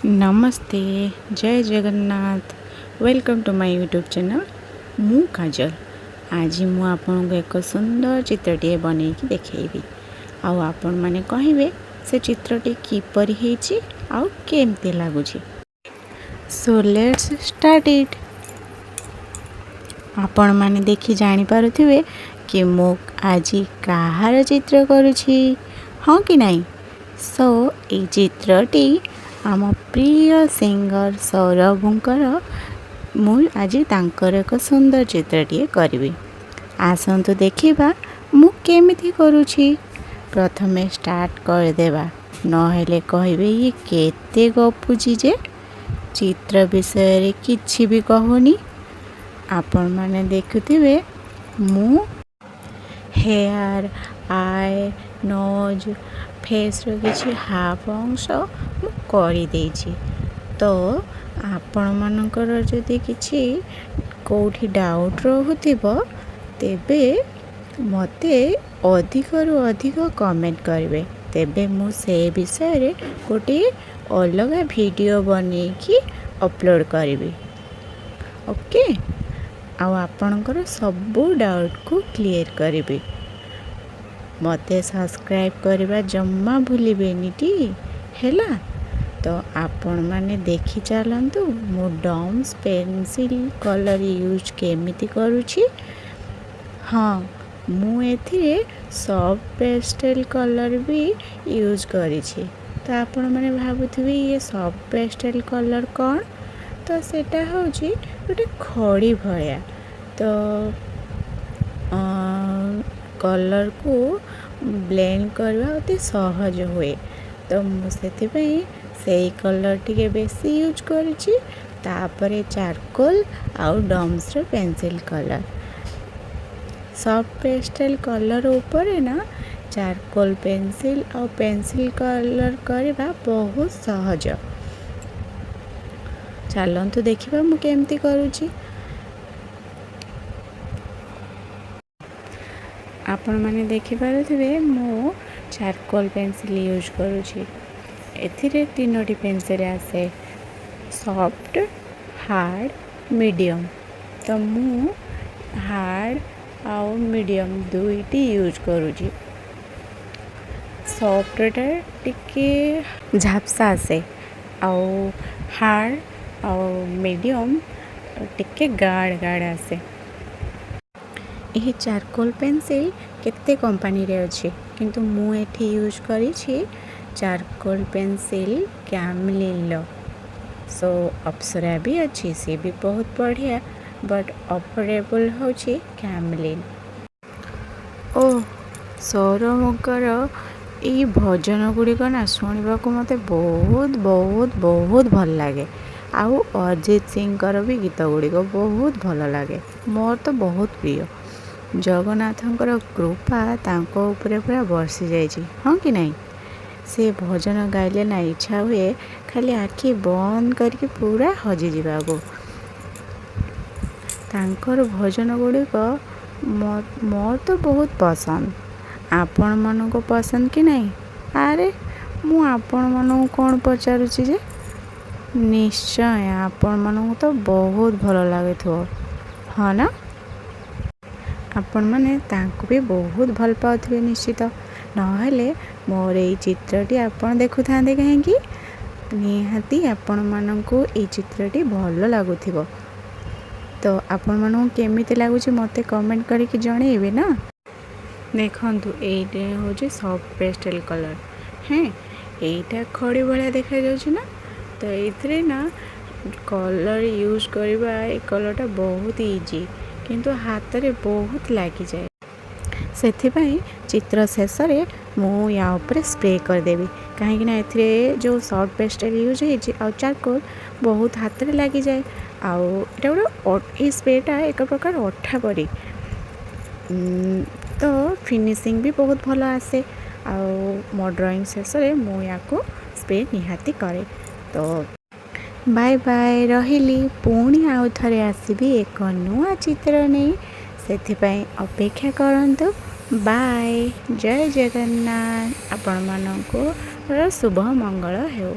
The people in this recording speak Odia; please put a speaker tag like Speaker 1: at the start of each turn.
Speaker 1: Namaste, Jay Jagannath. Welcome to my YouTube channel. ମୁଁ କାଜଲ। ଆଜି ମୁଁ ଆପଣଙ୍କୁ ଏକ ସୁନ୍ଦର ଚିତ୍ରଟିଏ ବନେଇକି ଦେଖେଇବି ଆଉ ଆପଣମାନେ କହିବେ ସେ ଚିତ୍ରଟି କିପରି ହେଇଛି ଆଉ କେମିତି ଲାଗୁଛି। So let's start it. ଆପଣମାନେ ଦେଖି ଜାଣିପାରୁଥିବେ କି ମୁଁ ଆଜି କାହାର ଚିତ୍ର କରୁଛି, ହଁ କି ନାହିଁ? ସୋ ଏଇ ଚିତ୍ରଟି ଆମ ପ୍ରିୟ ସିଙ୍ଗର ସୌରଭଙ୍କର। ମୁଁ ଆଜି ତାଙ୍କର ଏକ ସୁନ୍ଦର ଚିତ୍ରଟିଏ କରିବି। ଆସନ୍ତୁ ଦେଖିବା ମୁଁ କେମିତି କରୁଛି। ପ୍ରଥମେ ଷ୍ଟାର୍ଟ କରିଦେବା, ନହେଲେ କହିବେ ଇଏ କେତେ ଗପୁଛି ଯେ ଚିତ୍ର ବିଷୟରେ କିଛି ବି କହୁନି। ଆପଣମାନେ ଦେଖୁଥିବେ, ମୁଁ ହେୟାର୍, I, nose, ଫେସ୍ର କିଛି ହାଫ୍ ଅଂଶ ମୁଁ କରିଦେଇଛି। ତ ଆପଣମାନଙ୍କର ଯଦି କିଛି କେଉଁଠି ଡାଉଟ୍ ରହୁଥିବ, ତେବେ ମୋତେ ଅଧିକରୁ ଅଧିକ କମେଣ୍ଟ କରିବେ। ତେବେ ମୁଁ ସେ ବିଷୟରେ ଗୋଟିଏ ଅଲଗା ଭିଡ଼ିଓ ବନେଇକି ଅପଲୋଡ଼ କରିବି, ଓକେ? ଆଉ ଆପଣଙ୍କର ସବୁ ଡାଉଟ୍କୁ କ୍ଲିଅର୍ କରିବି। ମୋତେ ସବସ୍କ୍ରାଇବ୍ କରିବା ଜମା ଭୁଲିବେନି ଟି। ହେଲା ତ, ଆପଣମାନେ ଦେଖି ଚାଲନ୍ତୁ ମୁଁ ଡମ୍ସ ପେନସିଲ୍ କଲର୍ ୟୁଜ୍ କେମିତି କରୁଛି। ହଁ, ମୁଁ ଏଥିରେ ସଫ୍ଟ ପେଷ୍ଟେଲ୍ କଲର୍ ବି ୟୁଜ୍ କରିଛି। ତ ଆପଣମାନେ ଭାବୁଥିବେ ଇଏ ସଫ୍ଟ ପେଷ୍ଟେଲ୍ କଲର୍ କ'ଣ? ତ ସେଇଟା ହେଉଛି ଗୋଟେ ଖଡ଼ି ଭଳିଆ। ତ କଲର୍କୁ ବ୍ଲେଣ୍ଡ କରିବା ଅତି ସହଜ ହୁଏ। ତ ମୁଁ ସେଥିପାଇଁ ସେଇ କଲର୍ ଟିକେ ବେଶୀ ୟୁଜ୍ କରିଛି। ତାପରେ ଚାରକୋଲ୍ ଆଉ ଡମ୍ସର pencil colour. Soft pastel colour ଉପରେ ନା ଚାରକୋଲ୍ ପେନସିଲ୍ ଆଉ ପେନସିଲ୍ କଲର୍ କରିବା ବହୁତ ସହଜ। ଚାଲନ୍ତୁ ଦେଖିବା ମୁଁ କେମିତି କରୁଛି। ଆପଣମାନେ ଦେଖିପାରୁଥିବେ, ମୁଁ ଚାରକୋଲ୍ ପେନସିଲ୍ ୟୁଜ୍ କରୁଛି। ଏଥିରେ ତିନୋଟି ପେନସିଲ୍ ଆସେ, ସଫ୍ଟ, ହାର୍ଡ଼, ମିଡ଼ିୟମ୍। ତ ମୁଁ ହାର୍ଡ଼ ଆଉ ମିଡ଼ିୟମ୍ ଦୁଇଟି ୟୁଜ୍ କରୁଛି। ସଫ୍ଟଟା ଟିକେ ଝାପ୍ସା ଆସେ ଆଉ ହାର୍ଡ଼ ଆଉ ମିଡ଼ିୟମ୍ ଟିକେ ଗାଢ଼ ଗାଢ଼ ଆସେ। ଏହି ଚାରକୋଲ୍ ପେନସିଲ୍ କେତେ କମ୍ପାନୀରେ ଅଛି, କିନ୍ତୁ ମୁଁ ଏଠି ୟୁଜ୍ କରିଛି ଚାରକୋଲ୍ ପେନସିଲ୍ କ୍ୟାମଲିନ୍ର। ସୋ ଅପ୍ସରା ବି ଅଛି, ସିଏ ବି ବହୁତ ବଢ଼ିଆ, ବଟ୍ ଅଫୋର୍ଡେବଲ୍ ହେଉଛି କ୍ୟାମଲିନ୍। ଓ ସୌରଭଙ୍କର ଏଇ ଭଜନ ଗୁଡ଼ିକ ନା ଶୁଣିବାକୁ ମୋତେ ବହୁତ ବହୁତ ବହୁତ ଭଲ ଲାଗେ। ଆଉ ଅରିଜିତ ସିଂଙ୍କର ବି ଗୀତ ଗୁଡ଼ିକ ବହୁତ ଭଲ ଲାଗେ। ମୋର ତ ବହୁତ ପ୍ରିୟ। ଜଗନ୍ନାଥଙ୍କର କୃପା ତାଙ୍କ ଉପରେ ପୁରା ବର୍ଷି ଯାଇଛି, ହଁ କି ନାହିଁ? ସେ ଭଜନ ଗାଇଲେ ନା ଇଚ୍ଛା ହୁଏ ଖାଲି ଆଖି ବନ୍ଦ କରିକି ପୁରା ହଜିଯିବାକୁ। ତାଙ୍କର ଭଜନ ଗୁଡ଼ିକ ମୋର ତ ବହୁତ ପସନ୍ଦ। ଆପଣମାନଙ୍କୁ ପସନ୍ଦ କି ନାହିଁ? ଆରେ, ମୁଁ ଆପଣମାନଙ୍କୁ କ'ଣ ପଚାରୁଛି ଯେ, ନିଶ୍ଚୟ ଆପଣମାନଙ୍କୁ ତ ବହୁତ ଭଲ ଲାଗୁଥିବ, ହଁ ନା? ଆପଣମାନେ ତାଙ୍କୁ ବି ବହୁତ ଭଲ ପାଉଥିବେ ନିଶ୍ଚିତ। ନହେଲେ ମୋର ଏଇ ଚିତ୍ରଟି ଆପଣ ଦେଖୁଥାନ୍ତେ କାହିଁକି? ନିହାତି ଆପଣମାନଙ୍କୁ ଏଇ ଚିତ୍ରଟି ଭଲ ଲାଗୁଥିବ। ତ ଆପଣମାନଙ୍କୁ କେମିତି ଲାଗୁଛି, ମୋତେ କମେଣ୍ଟ କରିକି ଜଣେଇବେ ନା। ଦେଖନ୍ତୁ, ଏଇଟା ହେଉଛି ସଫ୍ଟ ପେଷ୍ଟେଲ୍ କଲର୍। ହେଁ, ଏଇଟା ଖଡ଼ି ଭଳିଆ ଦେଖାଯାଉଛି ନା? ତ ଏଇଥିରେ ନା କଲର୍ ୟୁଜ୍ କରିବା ଏ କଲର୍ଟା ବହୁତ ଇଜି, କିନ୍ତୁ ହାତରେ ବହୁତ ଲାଗିଯାଏ। ସେଥିପାଇଁ ଚିତ୍ର ଶେଷରେ ମୁଁ ୟା ଉପରେ ସ୍ପ୍ରେ କରିଦେବି, କାହିଁକିନା ଏଥିରେ ଯେଉଁ ସଫ୍ଟ ପେଷ୍ଟେଲ୍ ୟୁଜ୍ ହେଇଛି ଆଉ ଚାରକୋଲ୍, ବହୁତ ହାତରେ ଲାଗିଯାଏ। ଆଉ ଏଇଟା ଗୋଟେ, ଏଇ ସ୍ପ୍ରେଟା ଏକ ପ୍ରକାର ଅଠା ପରି। ତ ଫିନିସିଂ ବି ବହୁତ ଭଲ ଆସେ। ଆଉ ମୋ ଡ୍ରଇଂ ଶେଷରେ ମୁଁ ୟାକୁ ସ୍ପ୍ରେ ନିହାତି କରେ। ତ ବାଏ ବାଏ, ରହିଲି। ପୁଣି ଆଉ ଥରେ ଆସିବି ଏକ ନୂଆ ଚିତ୍ର ନେଇ। ସେଥିପାଇଁ ଅପେକ୍ଷା କରନ୍ତୁ। ବାଏ, ଜୟ ଜଗନ୍ନାଥ। ଆପଣମାନଙ୍କୁ ଶୁଭ ମଙ୍ଗଳ ହେଉ।